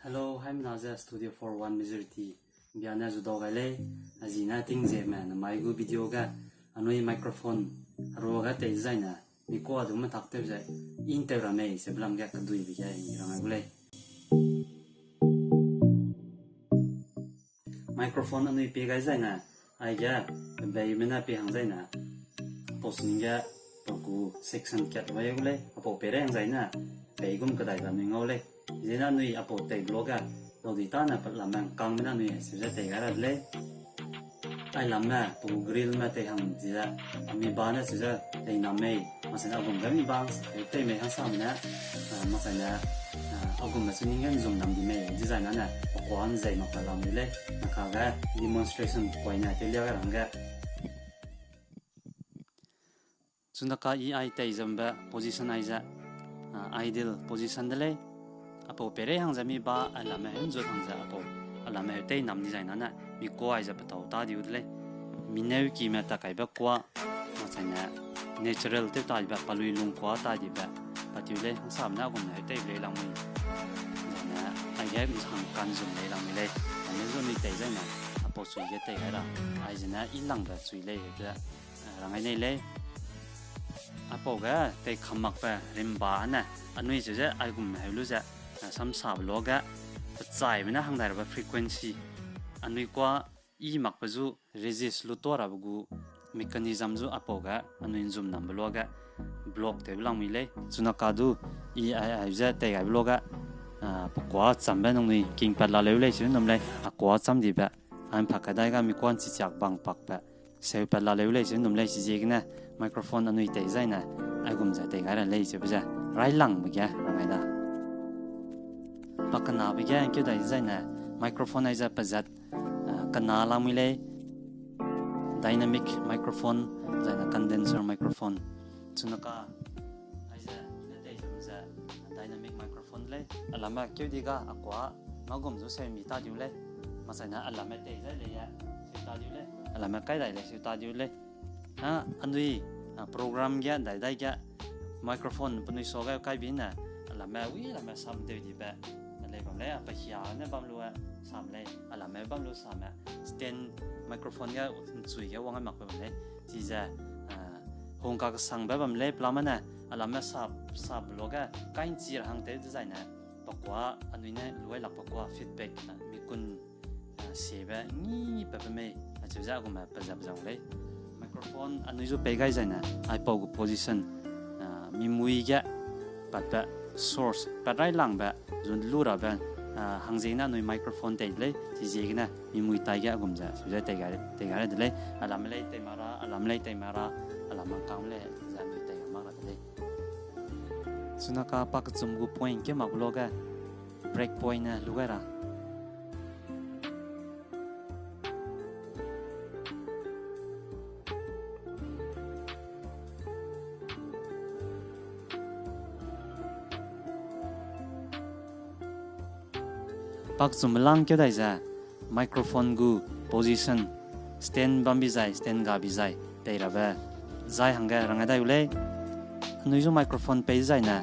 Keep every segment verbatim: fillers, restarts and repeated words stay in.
Hello, haimena ze Studio four one Majority biane zu dau gai lei. A zi ne tingzieme namai gu video ge anui microphone heruage tei zaine mi kuâ du metak tew ze i nteu ra mei se belam ge keduibe ge i rang gai gu lei. Microphone anui pie gai zaine, aige, beime ne pie hang zaine, apau sing ge, apau gu section kat wai gu lei, apau peirei hang zaine, pei gum kedaibe anui ngau lei. Zene anui apau tei bloge, dau di tâne pe lamme ngkangme ne anui heseu ze tei gai ra de lei. Ai lamme, pe gu grillme tei hang zi ze, a mi ba ne cheu ze tei nam mei, maksene a gumbe mi ba, tei mei hangsam ne, a, maksene, a, a gumbe chu ning ge nzum nam di mei, design ane, a kuâ nzei mak pe lam de lei, na kage demonstration poine tewlia gai ra hangge. Chuna ka i ai tei zambe position aize, a, ideal position de lei. Apau peirei hang ze mi ba, a lamme heu nzut hang ze apau, a lamme heu tei nam design ane, mi kuâ aize petau tâ diu de lei. Mi neu kime ta kaibe kuâ, maksene natural tew tâ dibe, palui lung kuâ tâ dibe, pa tiu lei, hangsam ne a gumbe heu tei lei lang mei. Zene, aige hang kanzum lei lang mei lei. Ane zu anui tei zaine, apau chui ge tei gai ra. Aizene i langbe chui lei, de, a, rang gai nei lei. Apau ge tei kam makbe rimba ne, anui cheu ze aigum heu lu ze, a, samsabe luage, pechaime ne hang dai rabe frequency, anui kuâ i makbe zu resist lu tuâ rabe gu mechanism zu apau ge anui nzum nambe luage block tewbe lang mei lei. Chuna ka du i ai, ai ze tei gaibe luage, a, pe kuâ chambe nangnui kingpat la leu lei, cheu num lei, a kuâ cham dibe. Ai mpak kedai ga mi kuâ nchichiak bang pakbe. Seupat la leu lei, cheu num lei, chiziegene microphone anui tei zaine, aigum ze tei gai ra lei, cheube ze. Railangbe ge rang gai da. Pa kenabe ge ngkeu dai zaine, microphone aize pezat, a, kena lang mei lei, dynamic microphone, zaine condenser microphone. Chuna ka, aize, ne tei zam ze, dynamic microphone lei. A lamme keu di ga, a kuâ, mâ gum zu seu mi tâ diu lei. Maksene a lamme tei zai lei e, seu tâ diu lei. A lamme kai dai lei, seu tâ diu lei. A, anui, a, program ge, dai dai ge, microphone penui sa ge kai bi ne, a lamme, wi lamme sam deu dibe, a lei bam lei, a pe hia ne bam lu e, sam lei, a lamme bam lu same, stand microphone ge, nchui ge wang gai makbe bam lei, chize, a, hung kakesangbe bam lei, pelame ne, a lamme sa, sabe luage, kai nchi ra hang tew dezaine, pa kuâ, anui ne luailak pa kuâ, feedback, a, mi kun, a, siebe, ngi pe pe mei, acheu ze a gume pezap zang lei. Microphone anui zu pei gai zaine, aipau gu position, a, mi mui ge, patbe source, pat railangbe, zun lu rabe, a, hangziegene anui microphone tei de lei, chiziegene mi mui tai ge a gum ze, acheu ze tei gai, tei gai ra de lei, a lamme lei tei ma ra, a lamme lei tei ma ra, a lamme ngkangme lei, ze anui tei mak ra de lei. Chuna ka pa kechum gu point ke mak luage, break point ne lu gai ra. Pak chum lang keu dai ze, microphone gu position, stand bam bi zai, stand ga bi zai, tei rabe, zai hangge rang dai u lei. Anui zu microphone pei zaine,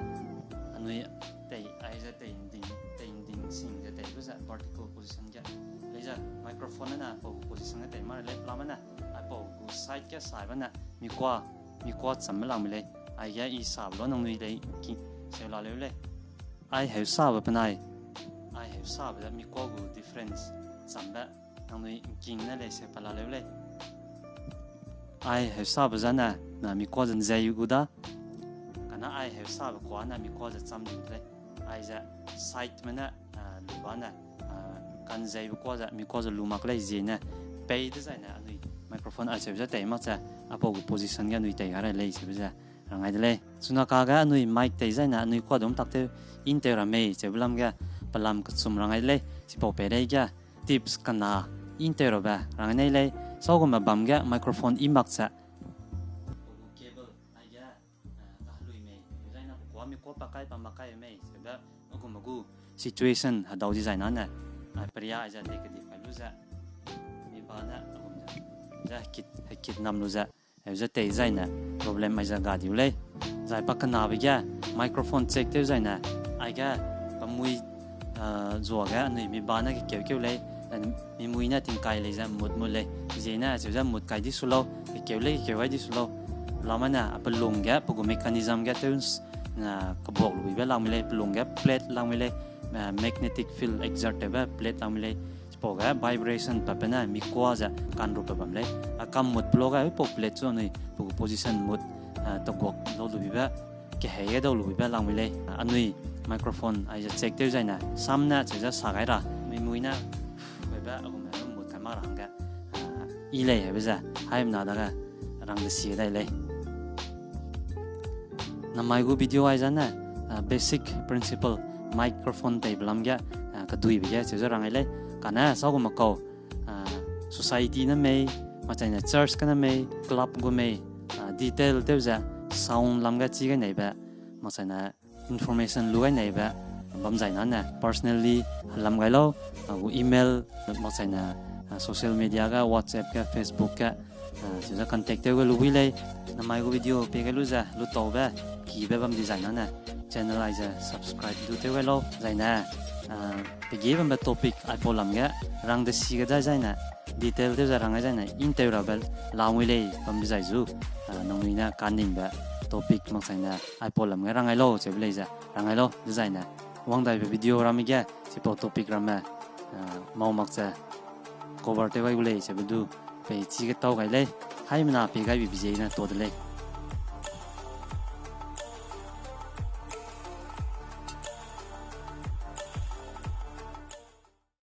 anui tei, aize tei nding, tei nding sing ze tei lu ze vertical position ge. Lei ze microphone ne pau position ge tei ma lei pelame ne, aipau gu side ge saibe ne, mi kuâ, mi kuâ chambe lang mi lei. Aige i sabe lu nangnui lei ki, seu la leu lei. Ai heu sabe penai. Ai heu sabe ze mi kuâ gu difference chambe nangnui ngking ne lei seu pa la leu lei. Ai heu sabe zane, na mi kuâ ze nzei gu da. Kane ai heu sabe kuâ ne mi kuâ ze cham di de lei. Aize side me ne, a, lu ba ne, a, kanzeibe kuâ ze, mi kuâ ze lu mak lei ziene. Pei dezaine anui microphone acheu ze tei mak ze, aipau gu position ge anui tei ga ra lei cheube ze rang gai de lei. Chuna kage anui mic tei zaine anui kuâ dum tak tew, i nteu ra mei cheube lam ge, pelam kechum rang gai de lei, chipau peireige, tips kena, i nteu rabe rang gai nei lei, sagume bam ge microphone i mak ze, gu cable aige, a, kahelui mei, zaine pe kuâ mi kuâ pa kai pa mak kai mei, cheube, agume gu situation hedau di zaine ne, a, peria aize dei kedi kai lu ze, mi ba ne, agume ze, ze hekit, hekit nam lu ze, heu ze tei zaine, problem aize ga diu lei. Zai pa kenabe ge, microphone check tew zaine, aige, pemui, Zuage anui mi ba ne kekeu keu lei, mi mui ne tingkai lei ze mut mut lei, ziene acheu ze mut kai di su lau, kekeu lei kekeu gai di su lau. Lame ne a pelung ge pe gu mechanism ge tew, kebuak lu buibe lamui lei, pelung ge plate lamui lei, magnetic field exert tewbe plate lamui lei. Chipau ge vibration pape ne mi kua ze kanrupe bam lei. A kam mut pe lo ge pau plate chu anui pe gu position mut, teguak dau lu buibe, kehei ge dau lu buibe lamui lei. Anui microphone aize check tew zaine sam ne acheu ze sa gai ra, mi mui ne kube a gume mut kai mak ra hangge i lei hebe ze, haimena dage rang de si dai lei. Namai gu video aize ne basic principle microphone teibe lam ge keduibe ge cheu ze rang gai lei. Kane sa gume kau society ne mei, makchaine church gene mei, club gu mei, detail tew ze sound lam ge chi gai neibe, makchaine information lu gai neibe bam zai nane personally helam gai lau, a gu email, makchaine social media ge, WhatsApp ge, Facebook ge, cheu ze contact tew gai lu bui lei. Namai gu video pie gai lu ze lutaube kibe bam di zai nane channel aize subscribe du tew gai lau zaine, pe ge bambe topic aipau lam ge rang de si ge dai zaine, detail tew ze rang gai zaine intew rabe lamui lei bam di zai zu, nangnui ne kaningbe topic makchaine aipau lam ge rang gai lau cheube lei ze rang gai lau dezaine. Wang daibe video ramme ge chipau topic ramme mau mak ze cover tew gai gu lei cheube du pei chi ge tau gai lei. Haimena pie gaibe ziegene to de lei.